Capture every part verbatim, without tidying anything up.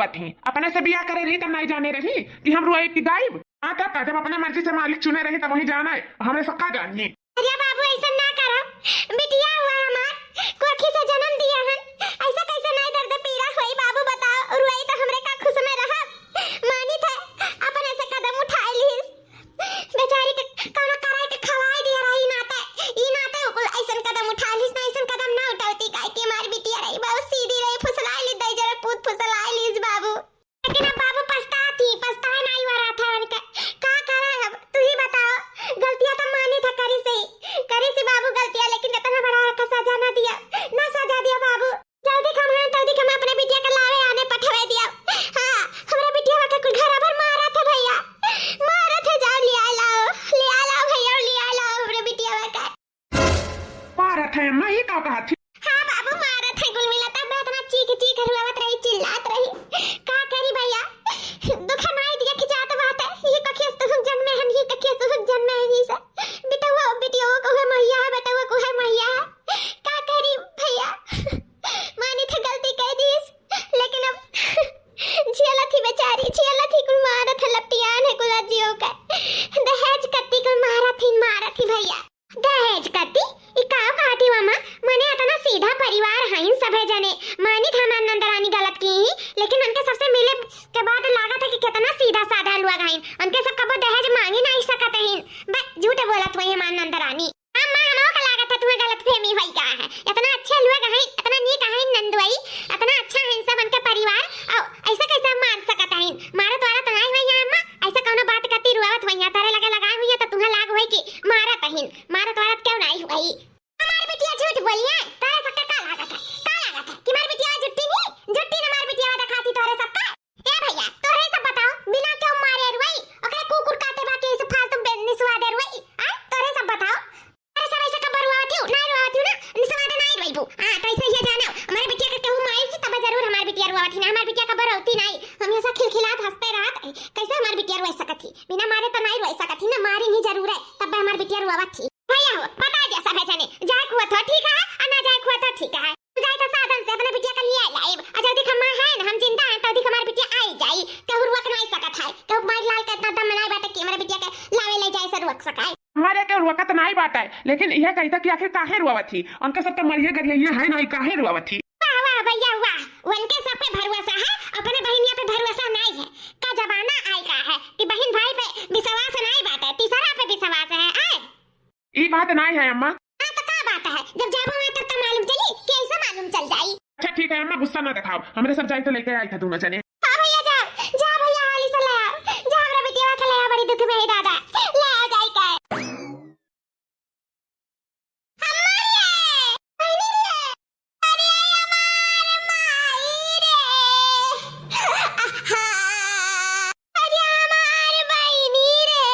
थी। अपने से बियाह करे रही तब नाहीं जाने रही कि हम रुआई कि गाइब। हाँ, तब का, जब अपने मर्जी से मालिक चुने रही तब वही जाना है, हमरे सब का जानी। अरे बाबू, ऐसा ना करो, बिटिया हुआ हमार, कोखी से जन्म दिया हन, ऐसा कैसे नाहीं दर्द पीड़ा होई बाबू, बताओ, रुआई तो हमरे का खुश में रहा। मानी थे, अपने से कदम उठाए लीस। बेचारी के कौनो कराई के खवाई दिया रही, ई नाते, ई नाते उ कुल ऐसन कदम उठा लीस ना, ऐसन कदम ना उठावती, काहे कि हमार बिटिया रही बहुत सीधी रही, फुसलाए ली, दई जरा पूत फुसलाए लीस बाबू। लेकिन अब बाबू पछताती, पछताए नाहीं हो रहा था उनके। का करा अब, तू ही बताओ, गलतियाँ तो मानी था करी से, करी से बाबू गलतियाँ, लेकिन इतना बड़ा का सजा ना दिया, ना सजा दिया बाबू। जल्दी हम हैं, जल्दी हम अपने बिटिया के लावे आने पठवे दिया। हाँ, हमरे बिटिया के कुल घर भर मारा था भैया, मारा था, जाओ लिया लाओ, लिया लाओ भैया, लिया लाओ हमरे बिटिया के। मारत है अम्मा, ये का कहत ही? हाँ बाबू, मारत है, कुल मिला तब इतना चीख चीख रुआवत रही, चिल्लात रही। का करी भैया, दुख नाई दिया खिंचात बात है। ये कखियस तुहक जन्मे हन, ये कखियस तुहक जन्मे हन, ये से। बेटवा, बेटियों को है मैया है, बेटवा को है मैया है। का करी भैया, मानी थे गलती कह दीस, लेकिन अब झेलत ही बेचारी, झेलत ही, कुल मारत है, लपटियान है, कुल अजियो का। दहेज कत्ती कुल मारत ही, मारत ही भैया। दहेज कत्ती? ई का कहती हो अम्मा? मने इतना सीधा परिवार हईन सभे जने। मानित हमार नंदरानी गलत की ही, लेकिन उनके सबसे मिले के बाद लागत है कि कितना सीधा साधा लोग हईन। उनके सब कबो दहेज मांगी नाहीं सकत हईन। बस झूठ बोलत हुई हमार नंदरानी। अम्मा, हमो का लागत है तुम्हें गलतफहमी हुई का है। इतना अच्छे लोग हईन, इतना नीक हईन नंदुआई, इतना अच्छा है सब उनके परिवार। और ऐसे कैसे मार सकत हईन? मारत वारत नाहीं हुई है अम्मा, ऐसा कौनो बात करती रुआवत हुई है, तारे लगे लगाए हुई है तो तुम्हें लाग हुई कि मारत हईन। मारत वारत क्यों नाहीं हुई? हमार बिटिया झूठ बोली है, तोरे सबके का लागत है? का लागत है कि हमार बिटिया झुट्टी नहीं? झुट्टी न हमार बिटिया दिखाती तोरे सबका। ए भैया, तोरे सब बताओ, बिना क्यों मारे रुआई? ओकरे कुकुर काटे बा के इसे फालतू बे-, निसवा दे रुआई? आ? तोरे सब बताओ। अरे सब ऐसे कब रुआवती हूँ? ना रुआवती हूँ ना, निसवा दे ना रुआईबू। हाँ, तो ऐसे ही जानो, हमारे बिटिया के केहू मारी से तब जरूर हमार बिटिया रुआवती ना, हमार बिटिया कब रोती नाहीं। हम ऐसा खिलखिलात हंसते रहत, कैसे हमार बिटिया रुआ सकत ही? बिना मारे तो नाहीं रुआ सकत ही ना, मारी नहीं जरूर है, तब हमार बिटिया रुआवत ही। भैया हो, बता दिया सब जने, जाए हुआ तो ठीक है, और ना जाए हुआ तो ठीक है। जाए तो साधन से अपने बिटिया का लिया लाइब, और जल्दी हम है ना, हम जिंदा हैं, तो अधिक हमार बिटिया आई जाई। कहू रुआ के नाहीं सकत है, कहू मार लाल का इतना दम नाहीं बाटे कि हमारे बिटिया के लावे ले जाए से रुक सकाए। हमारे के रुआ का तो नाहीं बाटे, लेकिन यह कहता कि आखिर काहे रुआवत ही, उनके सब तो मरिए गरिए है नाहीं, काहे रुआवत ही? वाह, वाह भैया, वाह, उनके सब पे भरोसा है, अपने बहिनिया पे भरोसा नाहीं है। का जमाना आए का है कि बहिन भाई पे विश्वास नाहीं बाटे, तीसरा पे विश्वास है, आए? ई बात नाहीं है अम्मा। हाँ, तो का बात है? जब जाबो वहाँ तब तो मालूम चली कि ऐसे मालूम चल जाई। अच्छा ठीक है अम्मा, गुस्सा ना दिखाओ, हमरे सब जाए तो लेके आई था दोनों जने। हाँ भैया, जा, जा भैया, हाली से ले आओ, जा हमरा बिटिया के ले आओ, बड़ी दुख में है दादा, ले आओ जाई का। अम्मा रे, बहिनी रे, अरे हमार माई रे, आहा, अरे हमार बहिनी रे,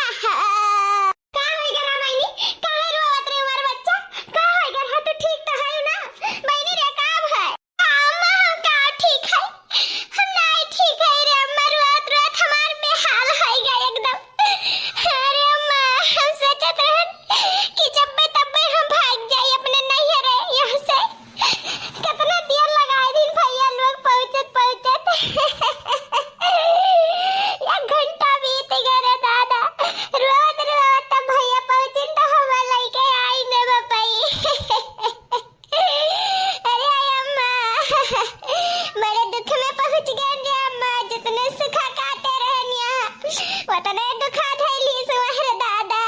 आहा। का होई गे रे बहिनी? काहे रोवत रे हमार बच्चा? का होई गे रे? तू ठीक तो है ना? बहिनी रे, का है? अम्मा, हम का ठीक है? हम नाहीं ठीक है रे अम्मा, रोवत रोवत हमार बेहाल होई गए एकदम। अरे अम्मा, हम सोचत रहन कि जब्बे तब्बे हम भाग जाई अपने नैहरे यहाँ से। कितना देर लगाए दिन भैया लोग पहुँचत पहुँचत। एक घंटा बीत गए रे दादा, रोवत रोवत तब भैया पहुँचिन तो हम लइके आई ने बपई। अरे अम्मा, बड़े दुख में पहुँच गए रे अम्मा, जितने सुखा काटे रहन यहाँ, उतने दुखा धैली सुअर दादा।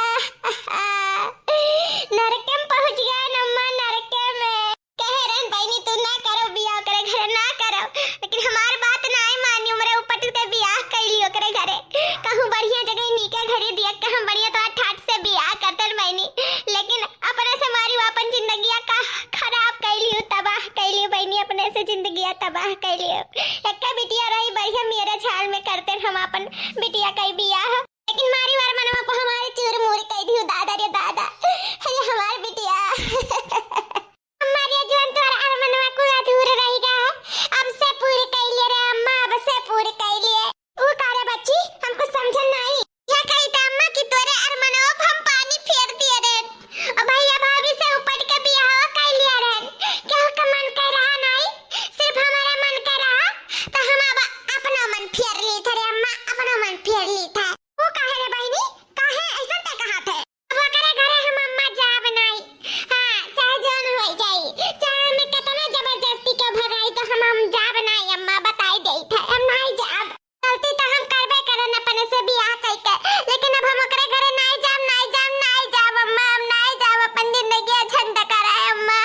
नरके में पहुँच गए अम्मा, नरके में। कहे रहन बहिनी, तू ना करो बियाह ओकरे घरे, ना करो, लेकिन हमार बात नाहीं मानी, हमरे ऊपर के बियाह कैली ओकरे घरे। कहूँ बढ़िया जगह नीके घरे दिया, कहूँ बढ़िया तो ठाट से बियाह करते बहिनी, लेकिन अपने से मारी वो अपन जिंदगिया का खराब कैली, तबाह कैली बहिनी, अपने से जिंदगिया तबाह कैली। एक बिटिया रही बढ़िया मेरे झाल में करते हम अपन बिटिया का बियाह, लेकिन मारी वार मनवा को हमारे चूर मूर कह दियो दादा रे दादा। अरे हमार बिटिया। अम्मा रे, जौन तोहर अरमनवा कुल अधूर रहि गा है, अब से पूर कइ लिए रे अम्मा, अब से पूर कइ लिए। ऊ का रे बच्ची, हम कुछ समझन नाहीं। यह कही त अम्मा कि तोरे अरमनवा पे हम पानी फेर दिए रे। और भैया भाभी से उपट के बियाह कइ लिए रे। केहू के मन कइ रहा नाहीं, सिर्फ हमारे मन कइ रहा। तो अपना मन फेर ली था। वो काहे रे बहिनी, काहे ऐसन ते कहा थे? अब ओकरे घरे हम अम्मा जाब नाई। हाँ, चाहे जौन हो जाई, चाहे हमें कितना जबरदस्ती के भगाई तो हम, हम जाब नाई अम्मा, बताई देई थे, हम नाई जाब। गलती तो हम करबे करन अपने से बियाह कइके, लेकिन अब हम ओकरे घरे नाई जाब, नाई जाब, नाई जाब अम्मा, हम नाई जाब, अपन जिंदगी झंड करे अम्मा,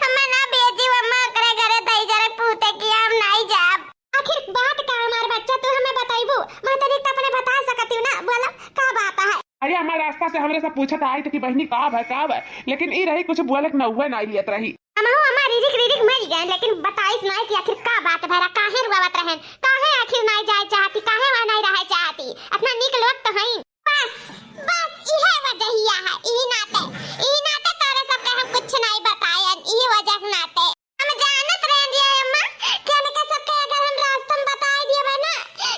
हमें ना बेची अम्मा, ओकरे घरे दई जरे पूते की हम नाई जाब। आखिर बात का हमार बच्चा, तू हमें बताइबू? महतारी तो अपने बता सकती हूँ ना, बोलो का बात है? अरे अम्मा, रास्ता से हमरे सब पूछत आई थे कि बहिनी का भय, का भय, लेकिन ई रही कुछ बोले के नौवे नाई लियत रही। हमहू अम्मा रिरिक रिरिक मर गए, लेकिन बताइस नाई कि आखिर का बात भरा, काहे रुआवत रहन, काहे आखिर नाई जाए चाहती, काहे वहाँ नाई रहे चाहती, अपना नीक लोग तो हईन। बस, बस इहे वजहिया है, इही नाते, इही नाते तोरे सबके हम कुछ नाई बतायन, इही वजह के नाते। हम जानत रहन रिया अम्मा कि इनके सबके अगर हम रास्ता में बताए दिए ना,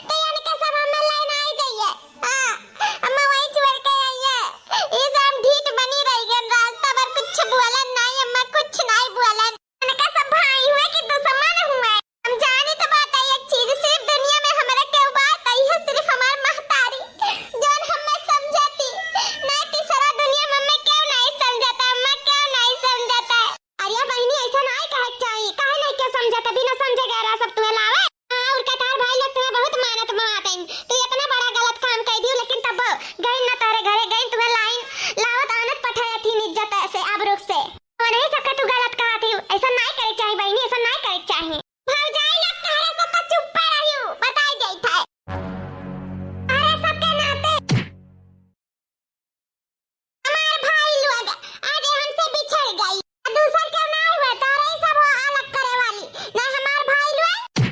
तो इनके सब हमें लेन आई जाइए। हाँ, अम्मा वही छोड़ के आई है। ई सब हम ढीठ बनी रही गन, रास्ता भर कुछ बोलन नाई अम्मा, कुछ नाई बोलन। इनका सब भाई हुए कि दुश्मन हुए? हम जानी तो बात है एक चीज, सिर्फ दुनिया में हमारा केहू बात आई है, सिर्फ हमार महतारी, जौन हमें समझती, ना तीसरा दुनिया में हमें क्यों नहीं समझता, अम्मा क्यों नहीं समझता? अरे बहिनी, ऐसा नाई कहे के चाही, काहे नहीं के समझता, बिना समझे गैरा सब तुम्हें लावे। हाँ, और कतार भाई लोग तुम्हें बहुत मानत मानत, तू इतना बड़ा गलत काम कर दियो, लेकिन तब गई ना तारे घरे, गई तुम्हें लाइन लावत आनत पठाए थी इज्जत से, आबरू से। और नहीं सबके तू गलत कहा थी, ऐसा नाई करे के चाही बहिनी, ऐसा नाई करे के चाही। भौजाई लोग तहरे सब तो चुप्पे रहियो, बताई जाई था। तहरे सबके नाते हमार भाई लोग आज हमसे बिछड़ गई। दूसर के ना हुए, तहरे ही सब हो अलग करे वाली। ना हमार भाई लोग,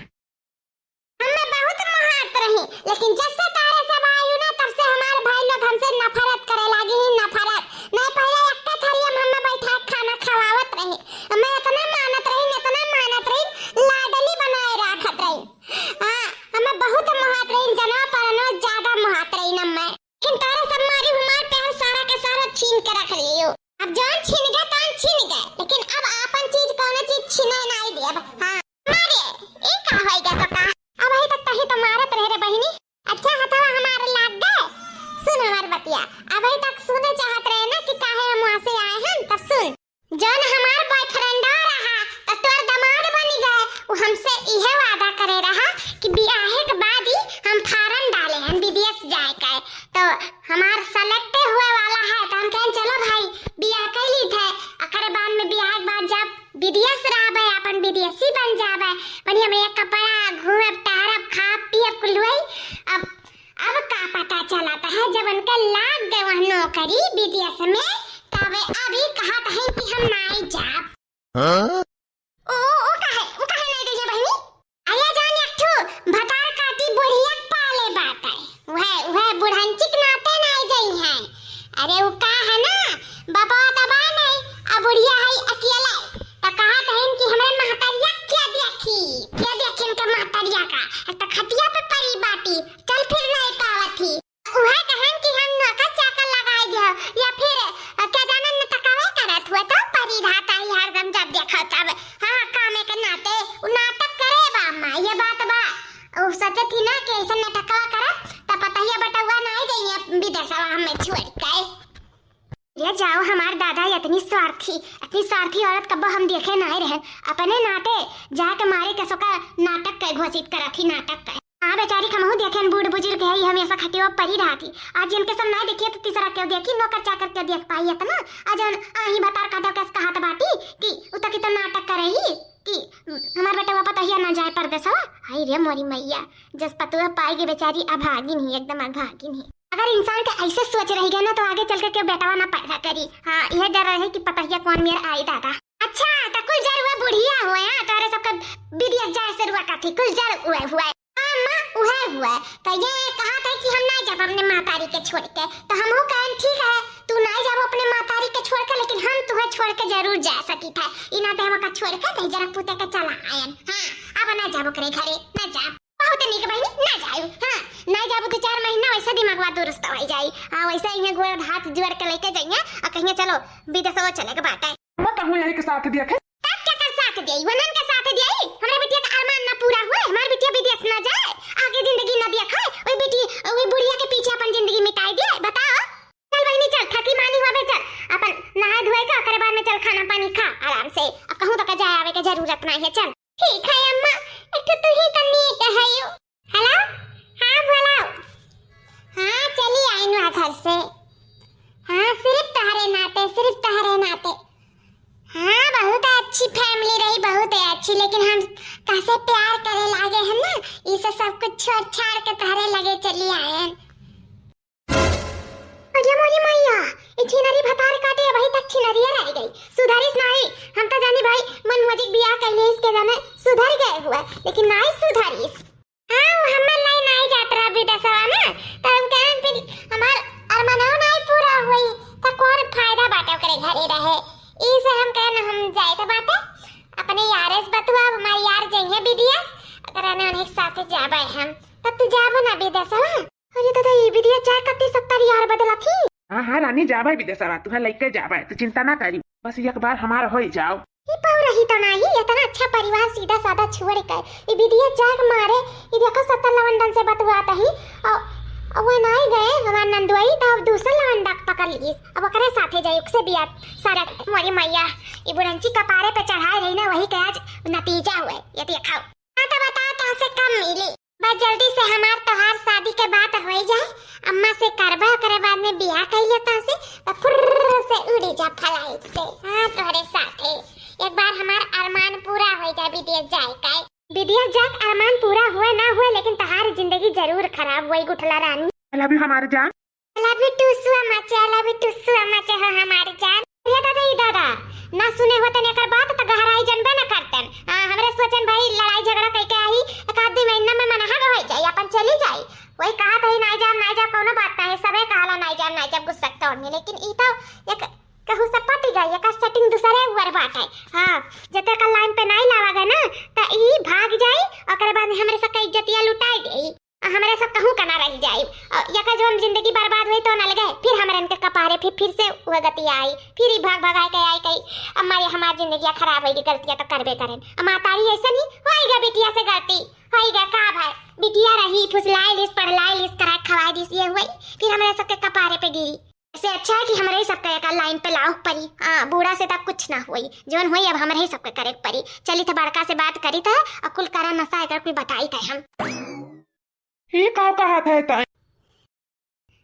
हमें बहुत महात रही, लेकिन जब से तहरे सब आयु ना, तब से हमार भाई लोग हमसे नफरत करे लागी ही, नफरत। नहीं पहले एक थरिया में हमें बैठा के खाना खवावत रही, हमें इतना मानत रही, इतना मानत रही, लाडली बनाए रखत रही। हाँ, हमें बहुत महात रही, जनवा परनवा ज्यादा महात रही न मैं। लेकिन तोरे सब मारी हमार प्यार सारा के सारा छीन के रख लियो। अब जौन छीन गए, तौन छीन गए, लेकिन अब आपन चीज कौनो चीज छीने नाई देब। हाँ, मारे, ई का होई गया तो का? अब अभी तक तही तो मारत रहे रे बहिनी। अच्छा हथवा हमार लाग गए। सुन हमार बतिया, अभी तक सुने चाहत रहे ना कि काहे हम वहाँ से आए हैं, तब सुन। जौन हमार boyfriend रहा, त तोर दामाद बन गए। वो हमसे इहे वादा करे रहा कि बियाहे के बाद ही हम form डाले हैं विदेश जाए के। तो हमार select हुए वाला है, तो हम कहें, "चलो भाई, बियाह कर ली थे, ओकरे बाद में बियाह के बाद जब विदेश रहबे, अपन विदेशी बन जाबे, बढ़िया बढ़िया कपड़ा, घूमब, टहरब, खाब, पियब, कुल हुई।" अब अब का पता चलत है, जब उनके लाग गए वह नौकरी विदेश में, तबे अभी कहत है कि हम नाई जाब। हाँ? ओ, ओ काहे, ओ काहे नाई जइहे बहिनी? अरे जान एक ठो भतार काटी बुढ़िया पाले बात है। वह, वह बुढ़ंची के नाते नाई जइहे। अरे वो का है ना, बाबा दबा नहीं, अब बुढ़िया है अकेला। तो कहत है कि हमरे महतरिया के देखी, के देखी इनके महतरिया का। एक तो खटिया पे परी बाटी, चल फिर नहीं पावत ही। उहे कहन कि हम नौकर चाकर लगाए दियो या फिर, अ, क्या जाने न तकावे करत हुए तो परी रहता ही हरदम जब देखो तब। हाँ, कामे के नाते उ नाटक करे बा अम्मा, ये बात बा। उ सोचत ही ना कि ऐसा नाटकवा करब, त पतहिया बटौआ नाई जइहे विदेशवा हमें छोड़ के। ये जाओ, हमार दादा इतनी स्वार्थी, इतनी स्वार्थी औरत कब्बो हम देखे नाई रहन। अपने नाते जाके मारे के सोका नाटक के घोषित करत ही, नाटक के। हाँ बेचारी, हमहू देखेन बूढ़ बुजुर्ग है, हम ऐसा खटियो परी रहती। आज इनके सब नाई देखिए तो तीसरा क्यों देखी, नौकर चाकर क्यों देख पाई इतना? आज हम आही बतार काटो कैसे कहत बाटी कि उतर की तो नाटक कर रही कि हमार बेटवा पतहिया ना जाए परदेसवा। हाय रे मोरी मैया, जस पतुआ पाएगी बेचारी अभागिन ही, एकदम अभागिन ही। अगर इंसान के ऐसे सोच रही गया ना, तो आगे चल के क्यों बेटवा ना पैदा करी। हाँ, यह डर रहे कि पतहिया कौन मेर आई दादा। अच्छा, तो कुल जर हुए बुढ़िया हुए, हाँ, तोहरे सबके विदेश जाए से रुआ काथी, कुल जर हुए हुए। हाँ, माँ, उहे हुए। तो ये कहा था कि हम ना जब अपने महतारी के छोड़ के, तो हमहू कहन, "ठीक है, तू ना जब अपने महतारी के छोड़ के, लेकिन हम तुम्हें छोड़ के जरूर जा सकी था।" इना ते हम का छोड़ के, तो जरा पुते के चला आयन। हाँ, अब ना जाबो करे घरे, ना जाब। बहुत नीक बहिनी, ना जायु। हाँ, ना जाबो दो चार महीना, वैसे दिमागवा दुरुस्त हो जाई। हाँ, वैसे इहे गोड़ हाथ जोड़ के लेके जाइए और कहिए, "चलो, विदेशवा चले के बाटे।" वो कहूँ यही के साथ दिया थे। तब क्या कर साथ दिया? वनन के साथ दिया ही? हमरे बिटिया का अरमान ना पूरा हुए, हमार बिटिया विदेश ना जाए, आगे जिंदगी ना दिया खाए, वही बिटी अरे मोरी मैया, ई छिनरी भतार काटे अबही तक छिनरिया रह गई, सुधरिस नाई। हम तो जानी भाई मन मोजिक बियाह कैले इसके जाने सुधर गए हुए, लेकिन नाई सुधरिस। हाँ, वो हमें लाई नाई जात रहा विदेशवा ना, तो हम कहन फिर हमार अरमानवा नाई पूरा हुई, तो कौन फायदा बाटे ओकरे घरे रहे। ई से हम कहन हम जाए तो बाटे अपने यारे से बतुआ, हमारे यार जइहे विदेश, अगर आने उन्हें साथ जाबे हम, तब तू जाबो ना विदेशवा। अरे दादा, ई विदेश जाए कत्ती सत्तर यार बदलत ही। हाँ, हाँ रानी, जाबे विदेशवा, तुहे लइके जाबे, तू चिंता ना करी, बस एक बार हमार होई जाओ। ई पौरही तो नाही, इतना अच्छा परिवार सीधा साधा छोड़ के ई विदेश जाए के मारे, ई देखो सत्तर लवंडन से बतुआत ही, और, और वो नाही गए हमार नंदुआई, तो अब दूसर लवंडा के पकड़ लीस, अब ओकरे साथे जाई, ओकसे बियाह सारा। मोरी मैया, ई बुढ़ंची कपारे पे चढ़ाए रही ना, वही के आज नतीजा हुए, ये देखो। हाँ तो बताओ, कहाँ से कम मिली? बस जल्दी से हमार तोहार शादी के बात होई जाए, अम्मा से करबा, ओकरे बाद में बियाह कइले तोहसे, तो फुर्र से उड़ी जा flight से। हाँ, तोहरे साथे एक बार हमार अरमान पूरा होई जाए, विदेश जाए का। विदेश जाए के अरमान पूरा हुए ना हुए, लेकिन तोहार जिंदगी जरूर खराब हुई, गुठला रानी। I love you हमार जान। I love you too so much, I love you too so much हो हमार जान। अरे दादा, ई दादा, ना सुने होतन एकर बात त गहराई जनबे न करतन। हाँ, हमरे सोचन भाई लड़ाई झगड़ा कइके आई, एक आध दुइ महीना में मनहग होइ जाई, अपन चली जाई। वही कहत ही नाई जाब, नाई जाब, कौनो बात नहीं, सबे कहला नाई जाब, नाई जाब, गुस्सा तोड़नी, लेकिन ई तो एक कहू से पट गई, एकर setting दूसरे ऊपर बाटे। हाँ, जते का line पे नाई लावा गए ना, त ई भाग जाई, ओकरे बाद हमरे सबके इज्जतिया लुटाई देई। हमरे सब कहूँ का ना रह जाई। अ, यका जौन जिंदगी बर्बाद हुई तो अलगे, फिर हमरे इनके कपारे फिर, फिर से वह गति आई, फिर ई भाग भगाए के आई कही, "अम्मा, ये हमार जिंदगी खराब होई, गलतियाँ तो करबे करें।" अ, मातारी ऐसे नहीं, होई गा बिटिया से गलती, होई गा का भाई, बिटिया रही, फुसलाए लिस, पढ़लाए लिस, कराए खवाए दिस, ये हुई, फिर हमरे सबके कपारे पे गिरी। ऐसे अच्छा है कि हमरे ही सबके एका line पे लाओ परी। हाँ, बूढ़ा से तक कुछ ना होई, जौन होई अब हमरे ही सबके करे के परी। चली थे बड़का से बात करी थे, अ कुल करा नशा एकर कुल बताई थे हम। ई का कहत है तैं?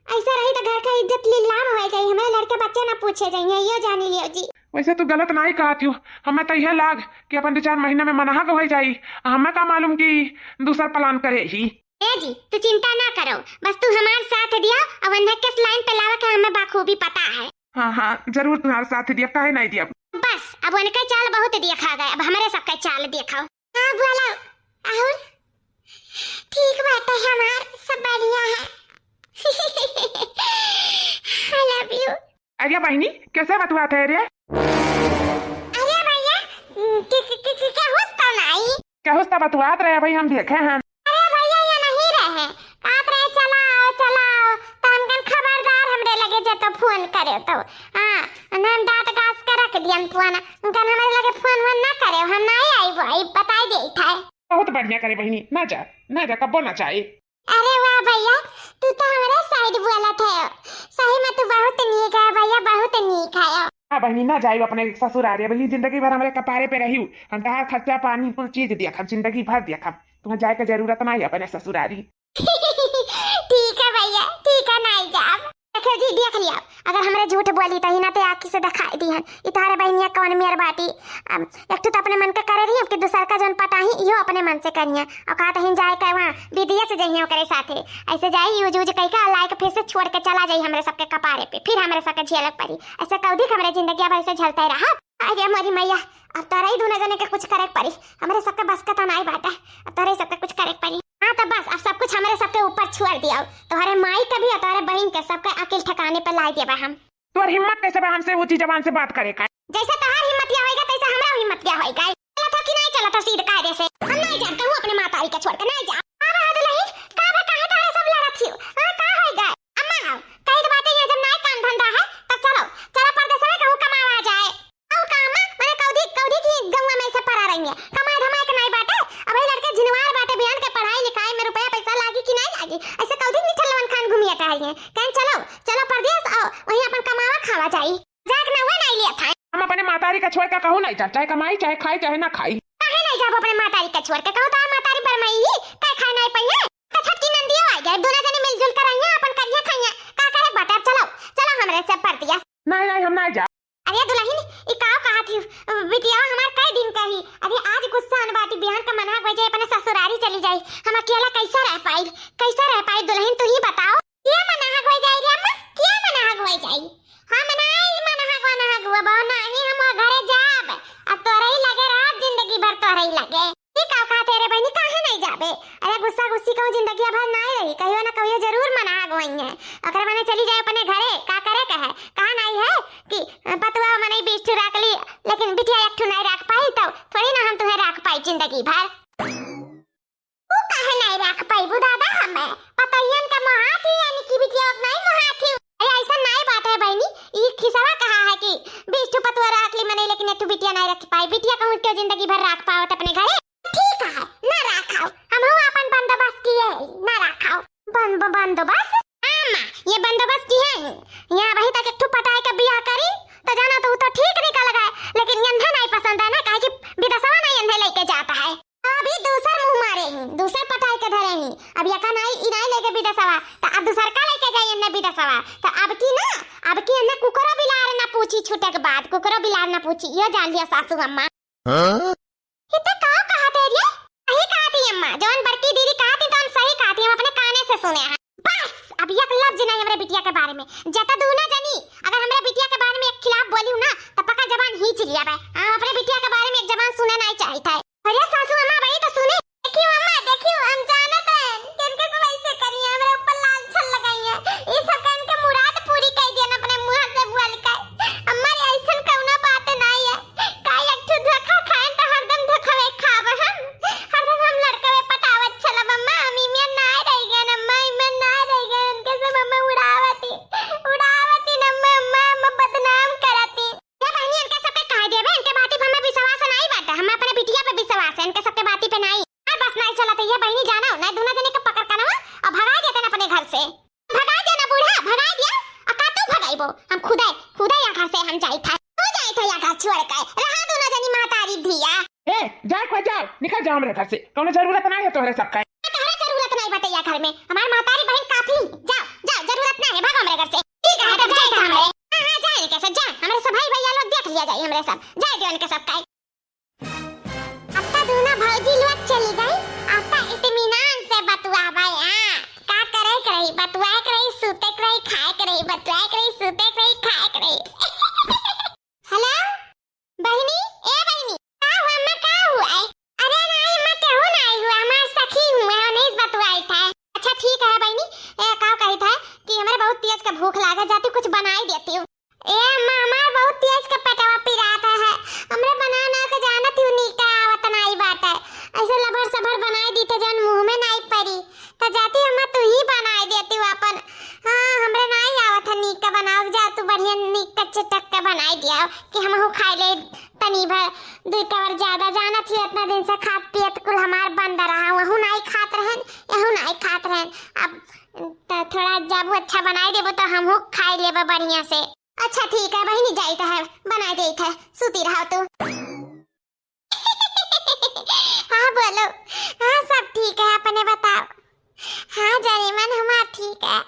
ऐसा रही तो घर का इज्जत नीलाम हो जाई, हमारे लड़के बच्चे ना पूछे जाइए, यो जानी लियो जी। वैसे तू गलत नाई कहत हो, हमें तो यह लाग कि अपन दो चार महीना में मनहग हो जाई, हमें का मालूम कि दूसर plan करे ही। ए जी, तू चिंता ना करो, बस तू हमार साथ दिया, अब उन्हें किस line पे लावे के हमें बाखूबी पता है। हाँ, हाँ, जरूर तुम्हारे साथ दिया, काहे नहीं दिया। बस, अब उनके चाल बहुत देखा गए, अब हमारे सबके चाल दिखाओ। हाँ, बोलो, और? ठीक बात है हमार, सब बढ़िया है। I love you। अरे बहिनी, कैसे बतुआत है रे? अरे भैया, के, के, के, के, केहूस तो नाई। केहूस तो बतुआत रहे भाई, हम देखे हैं। अरे भैया, ये नहीं रहे, कहत रहे, "चला आओ, चला आओ," तो हमकन खबरदार हमरे लगे जे तो phone करे तो। हाँ, उन्हें हम डांट गास के रख दियन phone, उनकन हमरे लगे phone वोन ना करे, हम नहीं आई, वो आई, बताई दे था। बहुत बढ़िया करे बहिनी, ना जा, ना जा, कब्बो ना जाए। अरे वाह भैया, तू तो हमारे side बोलत है। सही में तू बहुत नीक है भैया, बहुत नीक है। हाँ बहिनी, ना जाइब अपने ससुरारी। अब ये जिंदगी भर हमरे कपारे पे रहियो। हम तहार खर्चा पानी कुल चीज देखब, जिंदगी भर देखब। तुम्हें जाए के जरूरत ना है अपने ससुरारी। ठीक है भैया, ठीक है, नहीं जाब। देखो जी, देख लिया, अगर हमरे झूठ बोली तो ही ना ते आँखी से दिखाई दी हन। ई तोहरे बहिनिया कौन मेर बाटी। अब एक ठो तो अपने मन के करे रही, अब के दूसर का जौन पटाही, इहो अपने मन से करिहे। और कहा तहिन जाए के वहाँ विदेश जइहे ओकरे साथे। ऐसे जाई यूज यूज कह के लायक फिर से छोड़ के चला जाई हमरे सबके कपारे पे, फिर हमरे सबके झेलक पड़ी। ऐसे कौदी के हमरे जिंदगी अब ऐसे झलते रहा। अरे मोरी मैया, अब तोरा ही दोनों जने के कुछ करे के पड़ी, हमरे सबके बस का तो नाई बाटे, अब तोरे सबके कुछ करे के पड़ी। हाँ तो बस, अब सब कुछ हमरे सबके ऊपर छोड़ दिया। तोहरे माई के भी और तोहरे बहिन के सबके अकिल ठिकाने पे लाई देबे हम। तोर हिम्मत कैसे बा हमसे ऊंची जबान से बात करे का? जैसे तोहार हिम्मतिया होइगा, तैसे हमरा हिम्मतिया होइगा। चलत हो कि नहीं चलत हो सीध कायदे से? हम नहीं जाब कहूँ अपने मातारी के छोड़ के, नहीं जाब। का बा दुलहिन? का बा, काहे तोहरे सब लड़त हियो? हाँ, का होइगा? अम्मा हो, कही तो बाटे ये जब नहीं काम धंधा है, तो चलो, चलो परदेस में कहूँ कमावा जाए। अउ का अम्मा, मने कौदी, कौदी की गौवा में से परा रही है। कमाए धमाए के नहीं बाटे, अब ये लड़के झिनवार बाटे, बिहान के पढ़ाई लिखाई में रुपया पैसा लागी कि नहीं लागी? ऐसे कौदी की ठल्लवन खान घूमिए टहलिए। कहन चलो, चलो परदेस, आओ, वहीं अपन कमावा खावा जाई। जाए के नौवे नहीं लिया था। हम अपने मातारी का छोड़ के कहूँ नहीं जाब, चाहे कमाई, चाहे खाई, चाहे ना खाई। काहे नहीं जाब अपने मातारी का छोड़ के? कहूँ तो मातारी बरमाई ही, कहे खाए नहीं पइहे। तो छोटकी नंदियो आ गए, दोनों जने मिलजुल कर रहिए, अपन करिए खाइए। का करे बाटे, अब चलो, चलो हमरे से परदेस। नहीं, नहीं, हम नहीं जाब। अरे दुलहिन, ई का कहत ही? बिटिया हमार कई दिन कही, अरे आज गुस्सा आन बाटी, बिहान का मनहक हो जाए, अपने ससुरारी चली जाई। हम अकेला कैसे रह पाई, कैसे रह पाई दुलहिन, तू ही बताओ। के मनहक हो जाए रे अम्मा, के मनहक? तो जरूर मना गई है। ओकरे मने चली जाए अपने घरे, का करे का है? कहा नाई है कि पतुआ मने बीस ठू राख ली, लेकिन बिटिया एक ठू नाई राख पाई, तो थोड़ी ना हम तुहें राख पाई जिंदगी भर। ऊ काहे नाई राख पाइबू दादा? हमें पतोहियन का मोहात ही, यानी कि बिटिया के नाई मोहात ही। अरे ऐसा नाई बात है बहिनी, ई खिसवा कहा है कि बीस ठू पतुआ राख ली मने, लेकिन एक ठू बिटिया नाई रख पाई। बिटिया कहूँ के जिंदगी भर राख पावत अपने घरे? ठीक है, ना राखाओ, हमहू अपन बंदोबस्त किए हई, ना राखाओ। बन-, ब-, बंदोबस्त? हाँ माँ, ये बंदोबस्त किए हई। यहाँ अबहीं तक एक ठू पटाए के बियाह करी, तो जाना तो ऊ तो ठीक निकल गए, लेकिन यंधे नाई पसंद है ना, काहे कि विदेशवा नाई यंधे लेके जाता है। अभी दूसर मुँह मारे ही, दूसर पटाए के धरे ही। अब यका नाई, ई नाई लेके विदेशवा, तो अब दूसर का लेके जाई एन्ने विदेशवा। तो अब की ना, अब की एन्ने कुकरो बिलार ना पूछी, छूटे के बाद कुकरो बिलार ना पूछी, यो जान लिया सासू अम्मा। हाँ? इते का कहत है रे? सही कहत ही अम्मा, जवन बड़की दीदी कहत ही तवन सही कहत ही, हम अपने काने से सुने हैं। बस, अब एक लफ्ज नहीं हमरे बिटिया के बारे में। जता दूना जनी अगर हमरे बिटिया के बारे में एक खिलाफ बोली ना, त पक्का जबान खींच लिया बे। हम अपने बिटिया के बारे में एक जबान सुने नहीं चाहित है। अरे सासू अम्मा, भाई तो सुने। देखियो अम्मा, देखियो, हम जानत हैं कि इनके सब ऐसे करिए, हमरे ऊपर लाल छल लगाई है। ये सब का इनके मुराद पूरी कर दिया ना अपने मुंह से बोल के। अम्मा, ये ऐसन कौनो बात नहीं है। का एक ठो धोखा खाएन त हरदम धोखावे खाब हम। हरदम हम लड़कवे पटावत चलब अम्मा, हम इमे ना रह गए अम्मा, इमे ना रह गए, इनके सब हमें उड़ावती, उड़ावती न अम्मा, अम्मा, अम्मा बदनाम करती। ये बहनी, इनके सबके कह देबे, इनके बाती पे हमें विश्वास नहीं बाटे, हमें अपने बिटिया पे विश्वास है, इनके सबके बाती पे नहीं। और बस नहीं चलत है, ये बहनी जाना, नहीं दूना जने के पकड़ कनवा और भगा देते ना अपने घर से। भगाई दे ना बूढ़ा, भगाई दिया। आ का तू भगाइबो? हम खुदे, खुदे या घर से हम जाई था। तू जाई था या घर छोड़ के। रहा दूना जनी महतारी धिया। ए, जाए को जाओ, निकल जाओ हमरे घर से। कौनो जरूरत नहीं है तोहरे सबका। तोहरे जरूरत नहीं बटे या घर में। हमार महतारी बहन काफी। जाओ, जाओ, जरूरत नहीं है, भागो हमरे घर से। ठीक है, तब जाए था हमरे। हाँ, हाँ, जाए इनके सब, जा। हमरे सब भाई भैया लोग देख लिया जाए हमरे सब। जाए दे इनके सब का। अब तो दूना भौजी लोग चली गई, अब तो इत्मीनान से बतुआवे, हाँ। का करे के रही, बतुआए के रही, सूते के रही, खाए के रही, बतुआए के रही, सूते के रही, खाए के रही। हेलो, बहिनी, ए बहिनी, का हुआ अम्मा, का हुआ है? अरे नहीं अम्मा, केहू नहीं हुआ, हमार सखी हुआ, उन्हीं से बतुआई था। अच्छा ठीक है बहिनी, ए, का कही था कि हमारे बहुत तेज का भूख लागा, जाती कुछ बनाई देती हूँ। ए अम्मा, हमार बहुत तेज के पेटवा पिरात है। हमरे बना ना के जानत ही नीक आवत नाई बाटे। ऐसे लभर सभर बनाई दी त जौन मुँह में नाई परी। त जाती अम्मा, तू ही बनाई देती हो अपन। हाँ, हमरे नाई आवत है नीक के बनावे, जा तू बढ़िया नीक के चटक के बनाई दिया कि हमहू खाई ले तनी भर, दुई कवर ज्यादा। जानत ही इतना दिन से खात पियत कुल हमार बंद रहा, वहू नाई खात रहन, यहू नाई खात रहन। अब त थोड़ा जाबू अच्छा बनाई देबो तो हमहू खाई लेबे बढ़िया से। अच्छा ठीक है बहिनी, जाइत है, बनाई देइत है, सूती रहो तू। हाँ बोलो, हाँ सब ठीक है, अपने बताओ। हाँ जरीमन हमार ठीक है।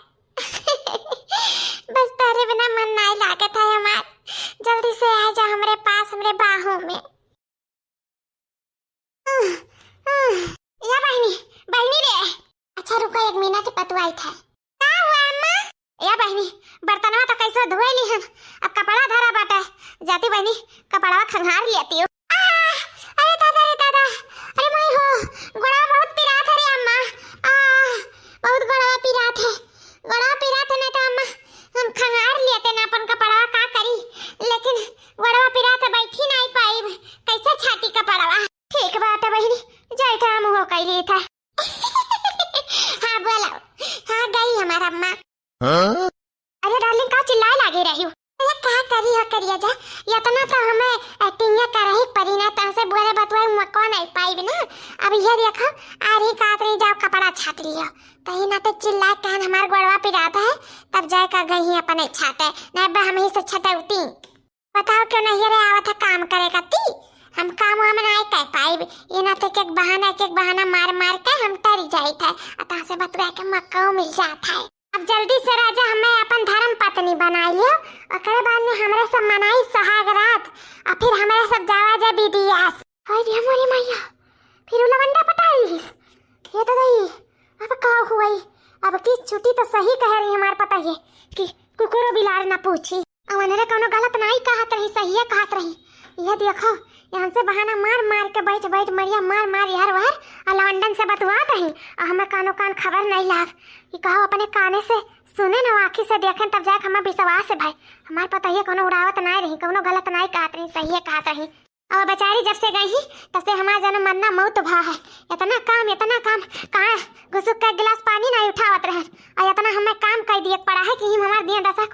बस तोहरे बिना मन नाई लागत है हमार, जल्दी से आ जा हमरे पास, हमरे बाहों में। या बहिनी, बहिनी रे। अच्छा रुको एक मिनट, पतुआई था। का हुआ अम्मा? या बहिनी, बर्तनवा तो कैसे धोए ली हम, अब कपड़ा धरा बाटे, जाती बहिनी कपड़वा खंगार लेती हूँ। आ, अरे दादा रे दादा, अरे माई हो, गोड़वा बहुत पिरात है रे अम्मा। आ, बहुत गोड़वा पिरात है, गोड़वा पिरात है ना तो अम्मा हम खंगार लेते ना अपन कपड़वा, का करी, लेकिन गोड़वा पिरात है, बैठी नहीं पाइब, कैसे छाटी कपड़वा। ठीक बात है बहिनी, जाए था हम हो कैली था। हाँ बोलो। हाँ गई हमार अम्मा। हाँ? अरे डार्लिंग का चिल्लाए लागे रही हो? अरे का करी हो करिया जा, इतना तो हमें एक्टिंग करही परी ना, तहसे बोले बतुआई मौका नहीं पाइब ना। अब ये देखो, आ रही का रही, जाओ कपड़ा छाट लियो। तही ना तो चिल्ला कहन हमार गोड़वा पिरात है, तब जाए का गई ही अपने छाटे, नहीं बा हम ही से छटौती। बताओ क्यों नहीं रे आवत है काम करे का ती? हम काम वाम नाय कर पाइब। ये ना तो एक एक बहाना, एक एक बहाना मार मार के हम टरी जाइत है। आ तहाँ से बतुआ के मक्का मिल जात है। अब जल्दी से राजा हमें अपन धर्म पत्नी बनाई लियो। ओकरे बाद में हमरे सब मनाई सुहाग रात। और फिर हमरे सब जावा जा विदेश। हाय रे मोरे मैया, फिर उ लवंडा पटाई। ये तो गई, अब का हुई? अब की छुट्टी तो सही कह रही हमार पता ये कि कुकुरो बिलार ना पूछी। अवनरे कौनो गलत नाई कहत रही, सहिए कहत रही। ये देखो, ये हमसे बहाना मार मार के, बैठ बैठ मरिया मार मार यार वार, और लवंडन से बतुआत रही, और हमें कानो कान खबर नहीं लाग कि कहो अपने काने से सुने न, आँखी से देखें, तब जाके हमार विश्वास है भाई। हमार पतोहिया कौनो उड़ावत नाय रही, कौनो गलत नाय कहत रही, सही कहत रही। और बेचारी जब से गई ही, तब से हमार जन मरना मौत भा है। इतना काम, इतना काम, कहाँ घुसुक के एक गिलास पानी नहीं उठावत रहे, और इतना हमें काम कर दिए पड़ा है कि हिम हमार दिया दशा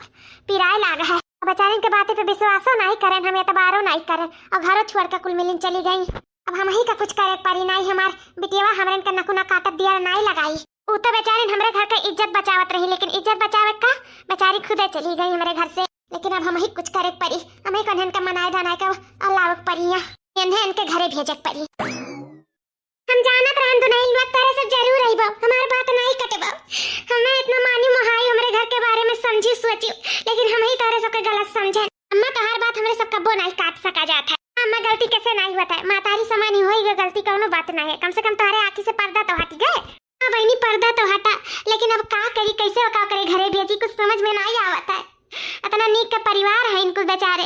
पिराए लाग है। अब बेचारिन के बातें पे विश्वासो नहीं करें, हम एतबारो नहीं करें, और घरों छोड़ के कुल मिलिन चली गई। अब हम ही का कुछ करे पड़ी, नहीं हमार बिटियावा हमरन के नकुना काटत दिया नहीं लगाई। ऊ तो बेचारिन हमरे घर के इज्जत बचावत रही, लेकिन इज्जत बचावे का बेचारी खुदे चली गई हमरे घर से। लेकिन अब हम ही कुछ करे पड़ी, हम ही कन्हन के मनाए धनाए के अलावे पड़ी, या इन्हें इनके घरे भेजे पड़ी। हम जानत रहन दुनहिन लोग तोहरे सब जरूर अइबो, हमार बात नहीं कटबो। हमें इतना मानी मोहाई हमरे घर के बारे में समझी सोची, लेकिन हम ही तोहरे सबके गलत समझे। अम्मा तोहार बात हमरे सब कब्बो नहीं काट सका जात है। अम्मा गलती कैसे नहीं होता है, मातारी समानी होई गई गलती कौनो बात नहीं है, कम से कम तोहरे आँखी से पर्दा तो हट गए। हाँ बहनी पर्दा तो हटा, लेकिन अब का करी, कैसे का करे घरे भेजी, कुछ समझ में नहीं आवत है। इतना नीक के परिवार है इनको बेचारे,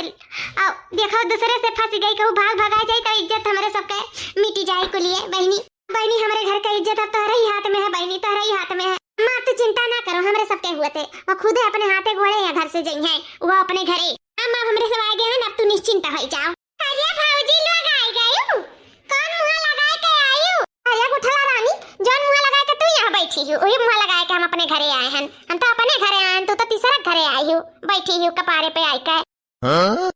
और देखो दूसरे से फंस गई, कहूँ भाग भगाए जाए तो इज्जत हमरे सबके मिटी जाए कुलिए। बहनी, बहनी हमरे घर का इज्जत अब तोहरे ही हाथ में है बहनी, तोहरे ही हाथ में है। अम्मा तू चिंता ना करो, हमरे सबके हुए थे, वो खुदे अपने हाथे घोड़े या घर से जई है, वो अपने घरे। अम्मा अब हमरे सब आ गए हैं ना, अब तू निश्चिंत हो जाओ। अरे भौजी लोग आ गए, कौन मुँह लगाए के आयु? अरे गुठला रानी, जौन मुँह लगाए के तू यहाँ बैठी हो, वही मुँह लगाए के हम अपने घरे आए हैं। हम तो अपने घरे आए हैं, तू तो तीसरा घरे आई हो, बैठी हो कपारे पे आई के। हाँ?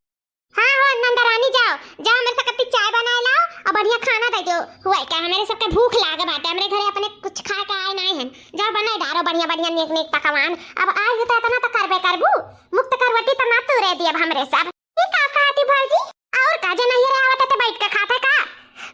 हाँ हो नंदरानी, जाओ, जाओ मेरे से कत्ती चाय बनाए लाओ और बढ़िया खाना दे दो। हुआ क्या, मेरे सबके भूख लाग बाटे, हमरे घरे अपने कुछ खाए के आए नहीं हैं। जाओ बनाए डारो बढ़िया बढ़िया नीक नीक पकवान। अब आए हो तो इतना तो करबे करबू, मुक्त करवटी तो ना तू रह दी अब हमरे सब। ई का कहती भौजी? और का, जे नैहरे आवत है तो बैठ के खात है का?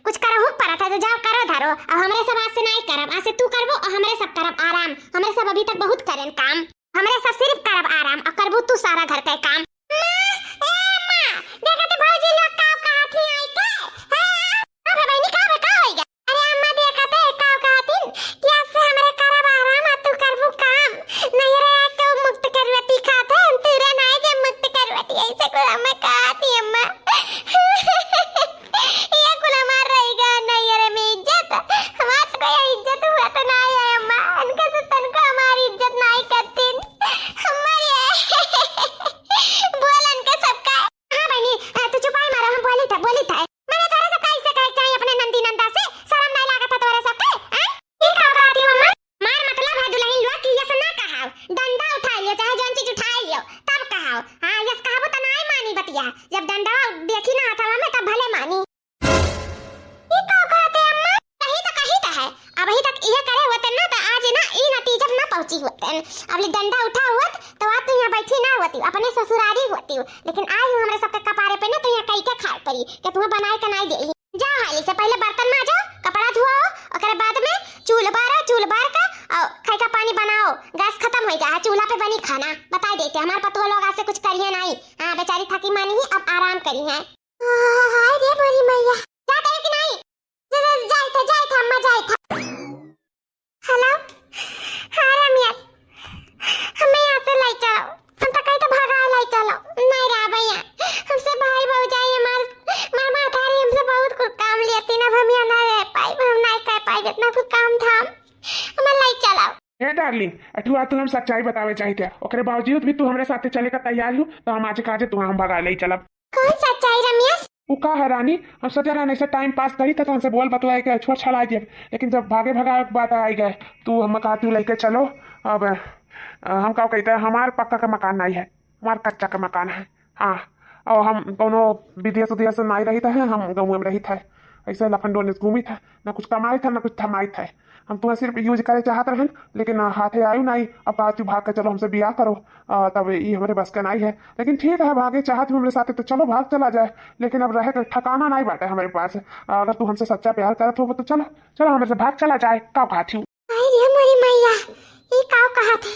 कुछ करहु के परत है तो जाओ करो धरो। अब हमरे सब आज से नाई करब, आज से तू करबो और हमरे सब करब आराम। हमरे सब अभी तक बहुत करेन काम, हमरे सब सिर्फ करब आराम और करबू तू सारा घर के काम। माँ, ए माँ, देखा तो भौजी लोग का कहत ही आई के? हाँ, हाँ बे बहनी, का बे, का होई गया? अरे अम्मा देखा तो का कहतिन कि आज से हमरे करब आराम आ तू करबू काम। नैहरे आके उ मुक्त करवटी खात है, हम तूरे नाई दे मुक्त करवटी, ऐसे कुल अम्मा कहती अम्मा। ये कुल हमार रही गया नैहरे में इज्जत, हमार तो कोई इज्जत हुआ तो नाई है अम्मा, इनके से तनको हमारी इज्जत नाई करतिन। हमारी बोल इनके सबका। हाँ बहनी, अ, तू चुपाई मारो, हम बोली था, बोली था। मैंने तोरे सब का ऐसे कहे के चाहिए अपने नंदी नंदा से, शर्म नहीं लागत है तोरे सब के, हैं? ई का कहती हो अम्मा? मार मतलब है दुल्हन लोग कि यस ना कहाओ, डंडा उठा लियो, चाहे जौन चीज उठा लियो, तब कहाओ। हाँ, यस कहबो त नाय मानी बतिया, जब डंडा देखी ना हथवा में तब भले मानी। ई का कहते अम्मा? कही तो कही तो है, अबही तक ये करे होते ना तो आज ना ई नतीजा ना पहुँची होते। अब ले डंडा उठा होत तो आज तू यहाँ बैठी ना होती, अपने ससुरारी होती, लेकिन आई हूँ हमरे सबके कपारे पे ना तो यहाँ कई के खाए पड़ी कि तुम्हें बनाए के नाई दे। जाओ हाली से पहले बर्तन माजो, कपड़ा धुआओ, ओकरे बाद में चूल्ह बारो, चूल्ह बार के और खाई का पानी बनाओ। गैस खत्म हो गया है, चूल्हा पे बनी खाना। बता देते हमारे पतुआ लोग आज से कुछ करिए नहीं। हाँ बेचारी थकी मानी ही, अब आराम करी है। हाय रे मोरी मैया, जा दे कि नहीं? जा, जा, जाए था, जाए था, अम्मा जाए था। हेलो, हाँ रमेश, हमें यहाँ से ले चलो, हम तो कहीं तो भगा ले चलो। नहीं रहा भैया, हमसे भाई भौजाई हमार, हमार माता रे हमसे बहुत कुछ काम लेती ना, अब हम यहाँ ना रह पाई, हम नहीं कर पाई, इतना कुछ काम था, हमें ले चलो। ए डार्लिंग, अठुआ तू हम सच्चाई बतावे चाहिए थे, ओकरे बावजूद भी तू हमरे साथे चले का तैयार हो, तो हम आज काजे तू हम भगा ले चलब। कौन सच्चाई रमेश? उ का है रानी, हम सोचे रहन ऐसे टाइम पास करी था तो हमसे बोल बतुआए के छुआ छड़ा दिए, लेकिन जब भागे भगावे के बात आई गए, तू हम कहा तू लेके चलो। अब अ, हम का कहते हैं, हमार पक्का का मकान नहीं है, हमार कच्चा का मकान है। हाँ, और हम कोनो विदेश उदेश से नहीं रही था, हम गाँव में रही था, ऐसे लखनडोल में घूमी था, ना कुछ कमाई था ना कुछ थमाई था। हम तुम्हें सिर्फ यूज करे चाहत रहन, लेकिन अ, हाथे आयु नहीं। अब कहा तू भाग के चलो हमसे बियाह करो, अ, तब ये हमारे बस का नहीं है। लेकिन ठीक है, भागे चाहत हो हमरे साथे तो चलो भाग चला जाए, लेकिन अब रहे के ठिकाना नहीं बाटे हमारे पास। अ, अगर तू हमसे सच्चा प्यार करत हो तो चलो, चलो हमरे से भाग चला जाए। का कहत हो? आई रे मोरी मैया, ई का कहत है?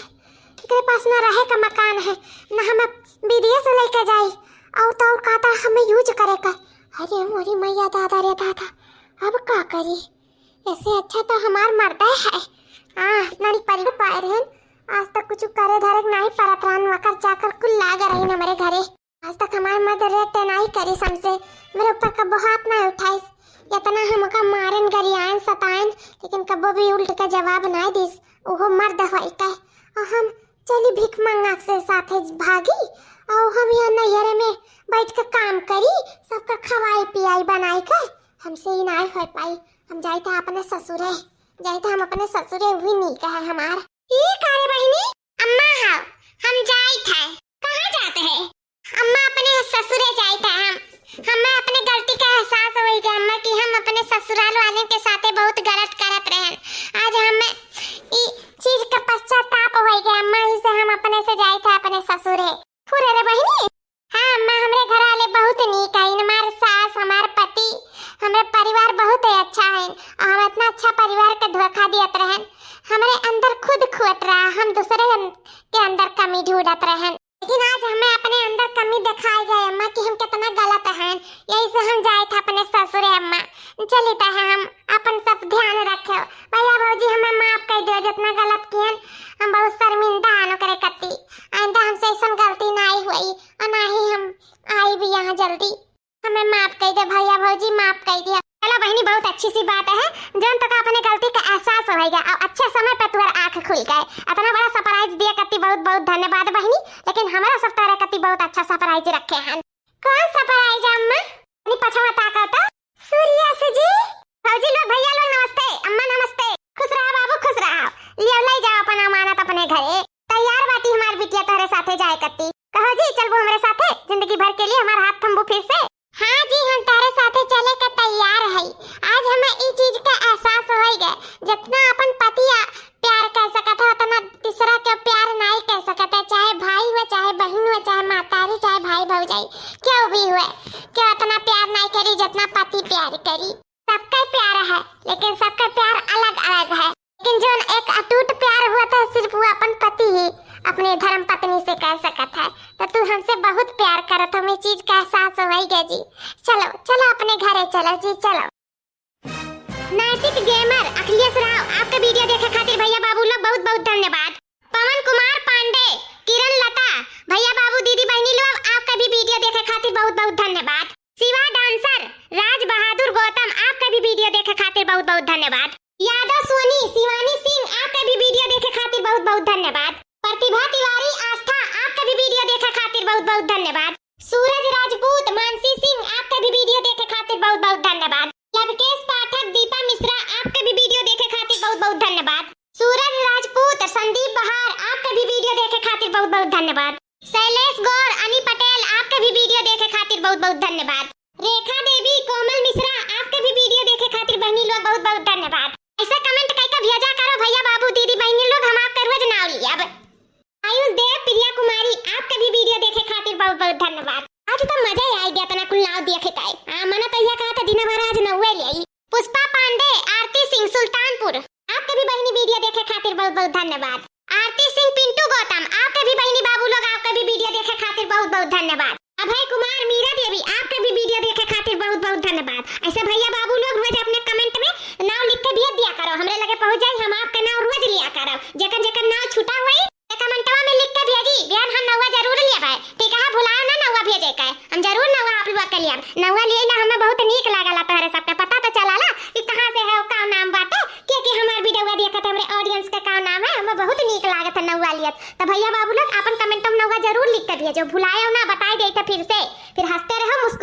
एकरे पास ना रहे का मकान है, ना हम अब विदेश लेके जाई, और तो और कहता हमें यूज करे का। अरे मोरी मैया, दादा रे दादा, अब का करी? ऐसे अच्छा तो हमार मर्दा है। हाँ, नानी परिवार पाए रहन, आज तक कुछ करे धरे के नहीं परत रहन, वकर चाकर कुल लाग रहन हमारे घरे। आज तक हमार मर्द रेट नाहीं करिस हमसे, मेरे ऊपर कब्बो हाथ नाहीं उठाइस। इतना हमका मारेन, गरियाएन, सताएन, लेकिन कब्बो भी उल्ट के जवाब नाहीं दिस। उहो मर्द होई के। और हम चली भीख मंगा से साथे भागी, और हम यहाँ नैहरे में बैठ के काम करी, सबका खवाई पियाई बनाई के। हमसे ई नाहीं हो पाई। हम जाइत है अपने ससुरे, जाइत है हम अपने ससुरे, वही नीक है हमार। ई का रे बहिनी? अम्मा हाव, हम जाइत है। कहाँ जात है? अम्मा, अपने ससुरे जाइत है हम। हमें अपने गलती का एहसास होई गया अम्मा कि हम अपने ससुराल वाले के साथे बहुत गलत करत रहन। आज हमें ई चीज का पश्चाताप होई गया अम्मा, इसे हम अपने से जाइत है अपने ससुरे। फुरे रे बहिनी। हाँ अम्मा, हमरे घर वाले बहुत नीक है, हमार सास, हमार पति, हमरे परिवार बहुत ही अच्छा है। और हम इतना अच्छा परिवार के धोखा दियत रहन, हमरे अंदर खुद खुअत रहा, हम दूसरे अन-, के अंदर कमी ढूंढत रहन। लेकिन आज हमें अपने अंदर कमी दिखाई गई अम्मा कि हम कितना गलत हैं, यही से हम जाइत है अपने ससुरे अम्मा। चलित है हम अपन सब ध्यान रखे। भैया भौजी हमें माफ कर दियो, जितना गलत कियन हम बहुत शर्मिंदा आन ओकरे कत्ती। आइंदा हमसे ऐसन गलती नाहीं होई और ना ही हम आइब यहाँ जल्दी। हमें माफ कर दे भैया भौजी, माफ कर दे। चलो बहिनी, बहुत अच्छी सी बात है, जौन तोका अपने गलती का एहसास होई गया और अच्छे समय पे तुहर आँख खुल गए। इतना बड़ा सरप्राइज दिए कत्ती बहुत बहुत धन्यवाद बहिनी, लेकिन हमारा सब तोहरे कत्ती बहुत अच्छा सरप्राइज रखे हैं। कौन सरप्राइज अम्मा? अपनी पछवा ताका तो। सूर्यस जी, भौजी लोग, भैया लोग, नमस्ते। अम्मा नमस्ते। खुश रहा बाबू, खुश रहा। लियो, ले जाओ अपन अमानत अपने घरे। तैयार बाटी हमार बिटिया तोहरे साथे जाए कत्ती। कहो जी, चलबो हमरे साथे? जिंदगी भर के लिए हमार हाथ थम्बू फिर से? हाँ जी, हम तोहरे साथे चले के तैयार है। आज हमें ई चीज का एहसास होई गए, जितना अपन पति आ प्यार कर सकत है, उतना तीसरा के प्यार नाहीं कर सकत है। चाहे भाई हो, चाहे बहन हो, चाहे महतारी, चाहे भाई भौजाई, क्यों भी हुए, क्यों इतना प्यार नाहीं करी जितना पति प्यार करी। सबका प्यार है, लेकिन सबका प्यार अलग अलग है। लेकिन जौन एक अटूट प्यार हुआ था, सिर्फ वो अपन पति ही अपने धर्म पत्नी से कर सकत है। तो तू हमसे बहुत प्यार करत हो, हमें चीज का एहसास होई गया जी। चलो, चलो अपने घरे चलो जी, चलो। नैतिक गेमर अखिलेश राव, आपका वीडियो देखे खातिर भैया बाबू लोग बहुत बहुत धन्यवाद। पवन कुमार पांडे, किरण लता, भैया बाबू दीदी बहनी लोग, आपका भी वीडियो देखे खातिर बहुत बहुत धन्यवाद। शिवा डांसर, राज बहादुर गौतम, आपका भी वीडियो देखे खातिर बहुत बहुत धन्यवाद। यादव सोनी, शिवानी सिंह, आपका भी वीडियो देखे खातिर बहुत बहुत धन्यवाद। प्रतिभा तिवारी आस्था, आपका भी वीडियो देखे खातिर बहुत बहुत धन्यवाद। सूरज राजपूत, मानसी सिंह, आपका भी वीडियो देखे खातिर बहुत बहुत धन्यवाद। लवकेश पाठक, दीपा मिश्रा, आपका भी वीडियो देखे खातिर बहुत बहुत धन्यवाद। सूरज राजपूत, संदीप बहार, आपका भी वीडियो देखे खातिर बहुत बहुत धन्यवाद। शैलेश गौर, अनी पटेल, आपका भी वीडियो देखे खातिर बहुत बहुत धन्यवाद। रेखा देवी, कोमल मिश्रा, आपका भी वीडियो देखे खातिर बहनी लोग बहुत बहुत धन्यवाद। ऐसा कमेंट कई का भेजा करो भैया बाबू दीदी बहनी लोग, हम आपका रोज नाव लियब। आयुष देव, प्रिया कुमारी, आपका भी वीडियो देखे खातिर बहुत बहुत धन्यवाद। आज तो मजा ही आ गया, इतना कुल नाव देखे ताई। हाँ, मना तो यह कहा था दिन भर आज नौवे ले आई। पुष्पा पांडे, आरती सिंह, सुल्तानपुर, आपके भी बहिनी वीडियो देखे खातिर बहुत बहुत धन्यवाद। आरती सिंह, पिंटू गौतम, आपके भी बहिनी बाबू लोग, आपके भी वीडियो देखे खातिर बहुत बहुत धन्यवाद। अभय कुमार, मीरा देवी, आपके भी वीडियो देखे खातिर बहुत बहुत धन्यवाद। ऐसे भैया बाबू लोग रोज अपने कमेंट में नाव लिख के भेज दिया करो, हमरे लगे पहुँच जाई, हम आपका नाव रोज लिया करब। जेकर जेकर नाव छूटा हुई, कमेंटवा में लिख के भेजी, बिहान हम नौवा जरूर लियब है, ठीक है? भुलाओ ना नौवा भेजे के, हम जरूर नौवा आप लोग के लियब। नौवा लिए ना हमें बहुत नीक लागला, तोहरे सबके पता तो चलाला कि कहाँ से है, का नाम बाटे, के के हमार वीडियो देखत, हमरे ऑडियंस के का नाम है, हमें बहुत नीक लागत है नौवा लियत। तो भैया बाबू लोग अपन कमेंट में नौवा जरूर लिख के भेजो, भुलायो ना, बताई देते फिर से, फिर हंसते रहो, मुस्कुराते